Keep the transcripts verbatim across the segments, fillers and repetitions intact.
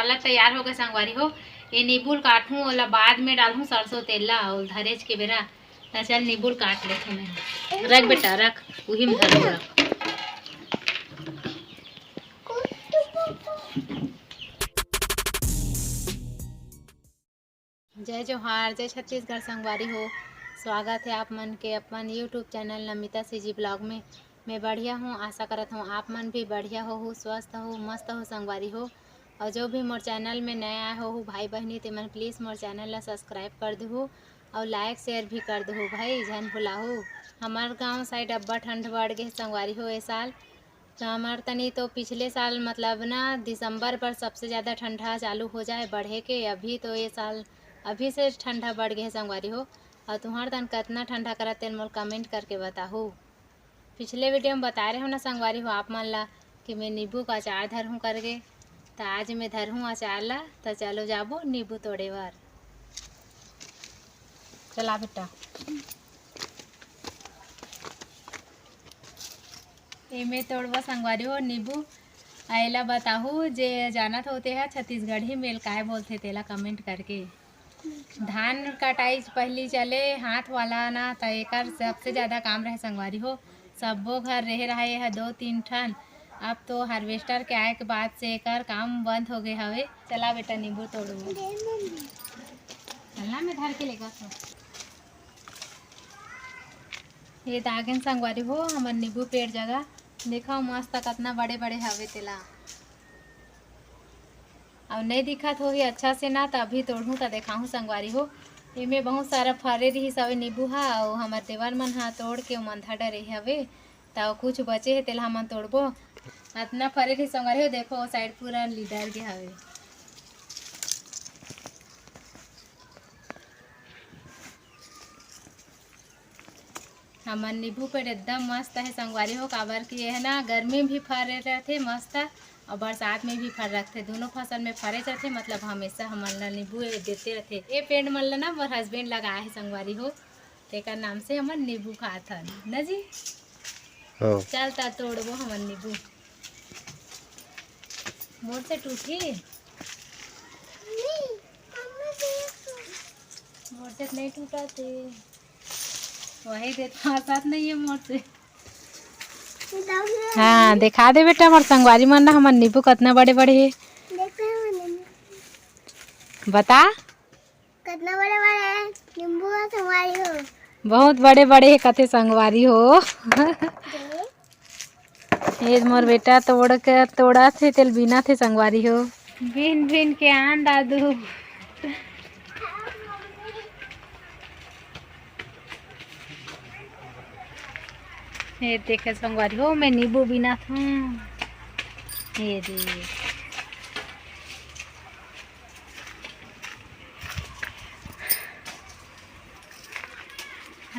मसाला तैयार हो गए संगवारी हो। ये नींबू ल काटहूँ, ओला बाद में डालहूँ सरसों तेल ला, अउ धरेच के बेरा। त चल नींबू ल काट लेथों मैं। रख बेटा, रख, उही में धर रख। जय जोहार, जय छत्तीसगढ़ संगवारी हो। स्वागत है आप मन के अपन YouTube channel Namita CG blog में। मैं बढ़िया हूँ, आशा करत हूँ आप मन भी बढ़िया हो, हो स्वस्थ हो, मस्त हो संगवारी हो। और जो भी मोर चैनल में नया आए हो, हो भाई बहनी, ते मन प्लीज मोर चैनल ला सब्सक्राइब कर दहू और लाइक शेयर भी कर दहू भाई, झन भुलाहू। हमार गांव साइड अब्बड़ ठंड बढ़ गए संगवारी हो ए साल। तो हमार तनी तो पिछले साल मतलब ना दिसंबर पर सबसे ज़्यादा ठंडा चालू हो जाए बढ़े के। अभी तो ये साल अभी से ठंडा बढ़ गए संगवारी हो। और तुम्हार तन कितना ठंडा करत तेन मोल कमेंट करके बताहू। पिछले वीडियो में बताए रहे हो ना संगवारी हो आप मन ला कि मैं नींबू का अचार धरहूँ करके। तो आज मैं धरहूँ अचार ला। तो चलो जाबो नींबू तोड़े बर। चला बेटा। एमे तोड़बो संगवारी हो नींबू। आ एला बताहू जे जानत हो तेहा छत्तीसगढ़ी में काय बोलथे तेला कमेंट करके। धान कटाई पहली चले हाथ वाला ना, त एकर सबसे ज्यादा काम रहे संगवारी हो। सब्बो घर रहे रहा ये ह दो तीन ठन। अब तो हार्वेस्टर के आए के बाद से एकर काम बंद हो गए हवे। चला बेटा नींबू तोड़ू। चलना मैं धर के लेगा तो। ये दागिन संगवारी हो हमर नींबू पेड़ जगह। देखो मस्त कतना बड़े बड़े हवे तेला। अउ नहीं दिखत होही अच्छा से ना, त अभी तोड़हूँ त देखाहूँ संगवारी हो। एमे बहुत सारा फरे रहिस हवे नींबू हा, अउ हमर देवर मन हा तोड़ के ओमन धर डरे हवे, त कुछ बचे हे तेला हमन तोड़बो। अतना फरे रहिस संगवारी हो, देखो ओ साइड पूरा लिदर गे हवे। हमर नींबू पेड़ एकदम मस्त हे संगवारी हो, काबर कि ये है ना गर्मी में भी फरे रहथे मस्त, और बरसात में भी फर रखथे, दोनों फसल में फरे रहथे। मतलब हमेशा हमन ला नींबू ये देते रहथे। ये पेड़ मन ला ना मोर हस्बैंड लगाए हे संगवारी हो, तेकर नाम से हमन नींबू खात हन न जी। हाँ। चल त तोड़बो हमन नींबू। मोर से टूटी? मोर से नहीं टूटा थे। वही देत हंसत नहीं है मोर से। हाँ, दिखा दे बेटा, हमर संगवारी मन ला हमर नींबू कतना बड़े बड़े हे। देखो ना। बता। कतना बड़े बड़े नींबू हे संगवारी हो। बहुत बड़े बड़े हे कथे संगवारी हो। देख। ये मोर बेटा तोड़ के, तोड़ा थे, तेल बीना थे संगवारी हो। बीन बीन के आन दादू। ये देखे संगवारी हो, मैं नींबू बीना था। ये देख।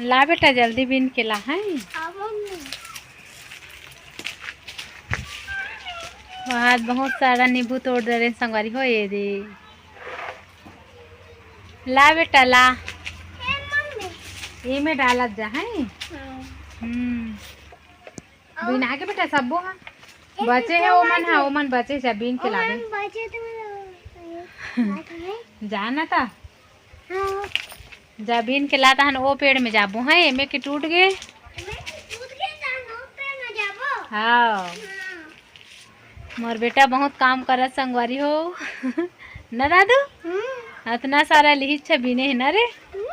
ला बेटा, जल्दी बीन के ला, हैं? हाँ, मम्मी। वहाँ बहुत सारा नींबू तोड़ दे रहे संगवारी हो, ये दे। ला बेटा, ला। ए, मम्मी। ये में डालत जा, हैं? हाँ। हम्म। और बीना के बेटा सब्बो हा। एक बचे तो हे ओमन हा, ओमन बचे हे, बीन के लाबे। ओमन बचे तो मैं जाना था। हाँ। जा बीन के लाता हन, ओ पेड़ में जाबो। हाँ, एमे के टूट गे। एमे के टूट गे, तहन ओ पेड़ में जाबो। हाँ। हाँ। मोर बेटा बहुत काम करत संगवारी हो। न दादू? हम्म। अतना सारा लिहिच बीने हे न रे? हम्म।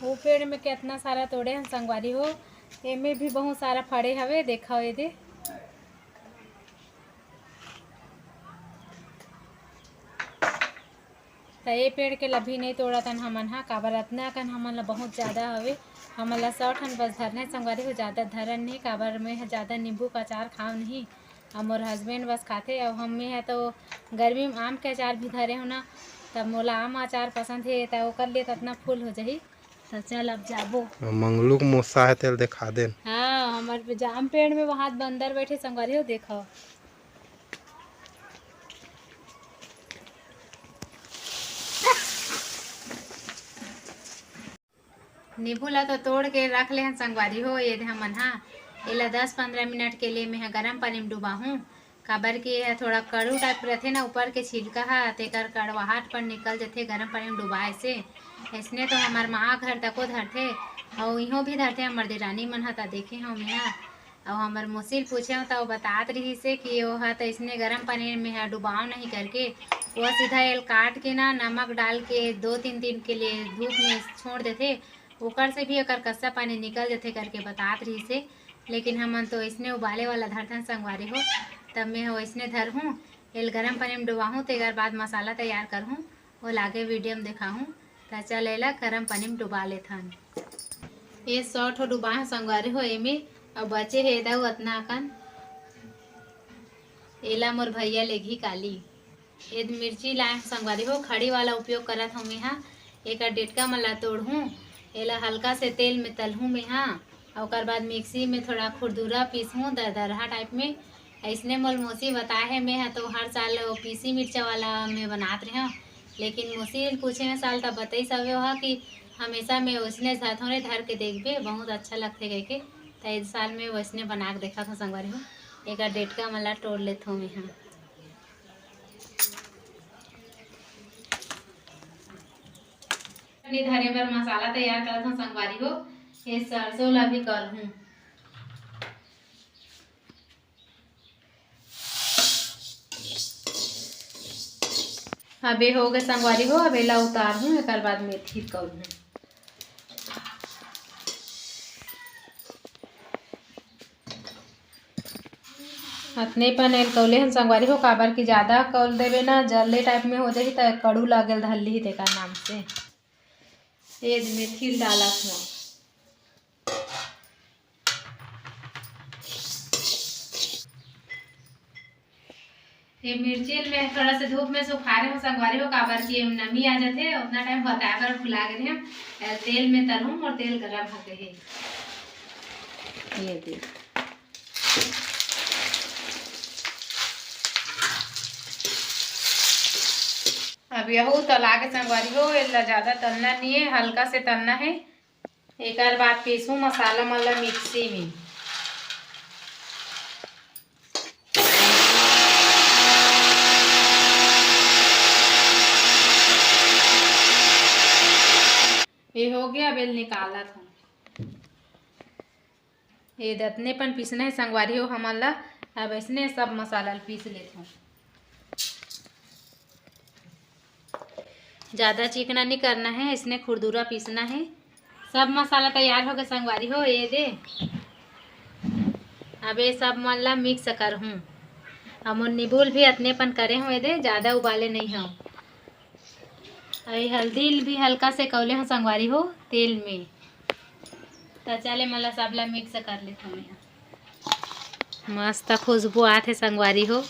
वो पेड़ में कितना सारा तोड़े हन संगवारी हो, एमे भी बहुत सारा फड़े हवे, देखा ये दे। त ये पेड़ के लभी नहीं तोड़त हन हमन हा, काबर अतना अकन हमन ला बहुत ज्यादा हवे, हमन ला सौ ठन बस धरने संगवारी हो, ज्यादा धरन नहीं, काबर मैं ह ज्यादा नींबू का अचार खाव नहीं। अउ मोर हस्बैंड बस खाथे, अउ हमें है तो गर्मी में आम के अचार भी धरे हो ना, तब मोला आम अचार पसंद हे, त ओकर लिए त अतना फूल हो जाही। त चल अब जाबो। मंगलू के मोसा है, तेल दिखा देन। हाँ, हमर जाम पेड़ में वहां बंदर बैठे संगवारी हो, देखो। नींबू ला तो तोड़ के रख ले हन संगवारी हो, ये दे हमन हा एला दस पंद्रह मिनट के लिए मैं हा गरम पानी में डुबाहूँ, काबर कि ये थोड़ा कड़ू टाइप रहथे ना ऊपर के छिलका हा, तेकर कड़वाहट पर निकल जथे गरम पानी में डुबाए से। ऐसने तो हमर माँ घर तको धरथे, अउ इहों भी धरथे, हमर देरानी मन हा त देखे हूँ मैं हा। अउ हमर मौसी ल पूछे हूँ त वो बतात रहिस हे कि वो हा त इसने गरम पानी में हा डुबाव नहीं करके, वो सीधा एल काट के ना नमक डाल के दो तीन दिन के लिए धूप में छोड़ देथे, ओकर से भी ओकर कस्सा पानी निकल जथे करके बतात रहिस हे। लेकिन हमन तो इसने उबाले वाला धरथन संगवारी हो, तब मैं हा वैसने धरहूँ, एल गरम पानी में डुबाहूँ, तेकर बाद मसाला तैयार करहूँ, ओला आगे वीडियो में देखाहूँ। त चल एला गरम पानी में डुबा लेथन। ये सौ ठो डुबाए हूँ संगवारी हो एमे, अउ बचे हे एदऊ अतना अकन, एला मोर भैया लेगही काली। एद मिर्ची लाए हूँ संगवारी हो, खड़ी वाला उपयोग करत हूँ मैं हा। एकर डेटका मन ला तोड़हूँ, एला हल्का से तेल में तलहूँ मैं हा, अउ ओकर बाद मिक्सी में थोड़ा खुरदुरा पीसहूँ दरदरहा टाइप में। अइसने मोर मौसी बताए हे, मैं हा तो हर साल वो पीसी मिर्चा वाला में बनात रहेंव, लेकिन मौसी ल पूछे में साल तब बताइस हवे ओहा कि हमेशा में वैसने धरथों रे, धर के देखबे बहुत अच्छा लगथे कहिके। त ए साल में वैसने बना के देखत हूँ संगवारी हो, एकर डेटका मन ला तोड़ लेथों मैं हा। चटनी धरे बर मसाला तैयार करत हूँ संगवारी हो, ये सरसों ला भी करहूँ। अब ये हो गए संगवारी हो, अब एला उतारहूँ, एकर बाद मेथी करहूँ। अतने पन एल कौले हन संगवारी हो, काबर कि ज्यादा कौल देबे ना, जल्दी टाइप में हो जाही, त कड़ू लागेल धर लिही, तेकर नाम से। ये मेथी डालत हूँ। ये मिर्ची ल मैं थोड़ा से धूप में सुखा रहे हूँ संगवारी हो, काबर कि एम नमी आ जाथे, उतना टाइम बताए बर भुला गए हूँ। तेल में तलहूँ और तेल गरम हो गए हे। ये देख। अब यहू तला के संगवारी हो, एला ज्यादा तलना नहीं है, हल्का से तलना है। एकर बाद पीसू मसाला मन ला मिक्सी में। ये हो गया, अब एल निकालत हूँ। ये दतने पन पीसना है संगवारी हो हमन ला। अब इसने सब मसाला ल पीस लेथों। ज्यादा चिकना नहीं करना है, इसने खुरदुरा पीसना है। सब मसाला तैयार हो गए संगवारी हो, ये दे। अब ये सब मन ला मिक्स करहूँ। अब मोर नींबू ल भी अतने पन करे हूँ, ये दे ज्यादा उबाले नहीं हूँ। अउ ये हल्दी ल भी हल्का से कौले हूँ संगवारी हो तेल में। त चले मन ला सबला मिक्स कर लेथों मैं हा। मस्त खुशबू आत हे संगवारी हो।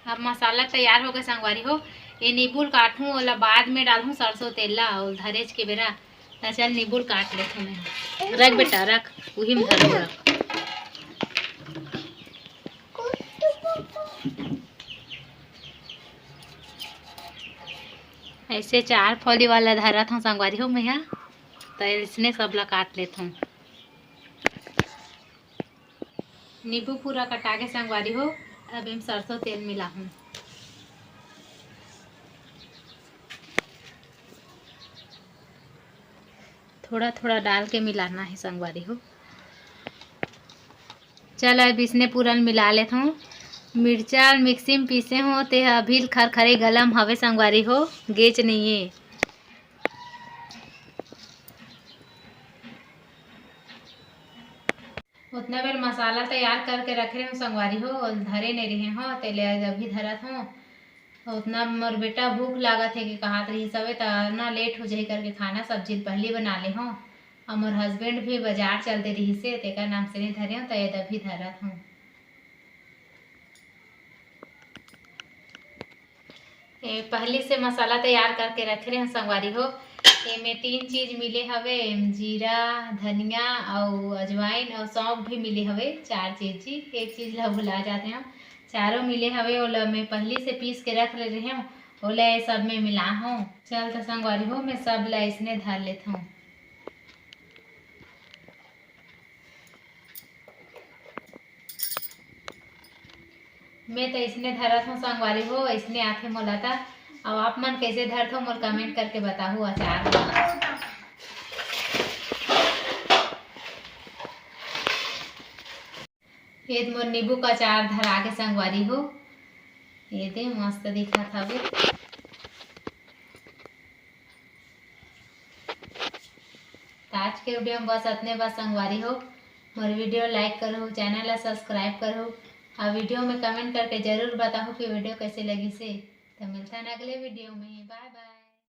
अब मसाला तैयार हो गए संगवारी हो। ये नींबू ल काटहूँ, ओला बाद में डालहूँ सरसों तेल ला, अउ धरेच के बेरा। त चल नींबू ल काट लेथों मैं हा। रख बेटा, रख, उही में धर रख। ऐसे चार फली वाला धरत हूँ संगवारी हो मैं हा, त इसने सबला काट लेथों। नींबू पूरा कटा के संगवारी हो, अब एम सरसों तेल मिलाहूँ। थोड़ा थोड़ा डाल के मिलाना है संगवारी हो। चल अब इसने पूरा मिला लेत हूँ। मिर्चा मिक्सी में पीसे हो ते ह अभी खरखरे गलम हवे संगवारी हो, गेच नहीं है। उतना बेर मसाला तैयार करके रखे रहे हूँ संगवारी हो, धरे नहीं रहे हो, तेले आज अभी धरत हूँ। उतना मोर बेटा भूख लागत है कि कहत रहिस हवे, त ना लेट हो जाही करके खाना सब्जी ल पहिली बना ले हूँ। और मोर हस्बैंड भी बाजार चलते रहिस हे, तेकर नाम से नहीं धरे हूँ, त ये अभी धरत हूँ। ये पहली से मसाला तैयार करके रखे रहे हूँ संगवारी हो। एमे तीन चीज मिले हवे, एम जीरा, धनिया अउ अजवाइन अउ सौंफ भी मिले हवे। चार चीज जी, एक चीज ला भुला जाते हैं, चारों मिले हवे। ओला मैं पहली से पीस के रख ले रहे हूँ। ओला ये सब में मिला हूँ। चल त संगवारी हो, मैं सब ला अइसने धर लेत हूँ। मैं त अइसने धरत हूँ संगवारी हो, अइसने आथे मोला त। अब आप मन कइसे धरथो, मोला comment करके बताहू अचार ला। ये मोर नींबू का अचार धरा के संगवारी हो, ये दे मस्त दिखत हवे। त आज के video में बस अतने बस संगवारी हो। मोर video like करहू, channel ला subscribe करहू, अउ video में comment करके जरूर बताहू कि video कइसे लगिस हे। त मिलथन अगले video में। Bye।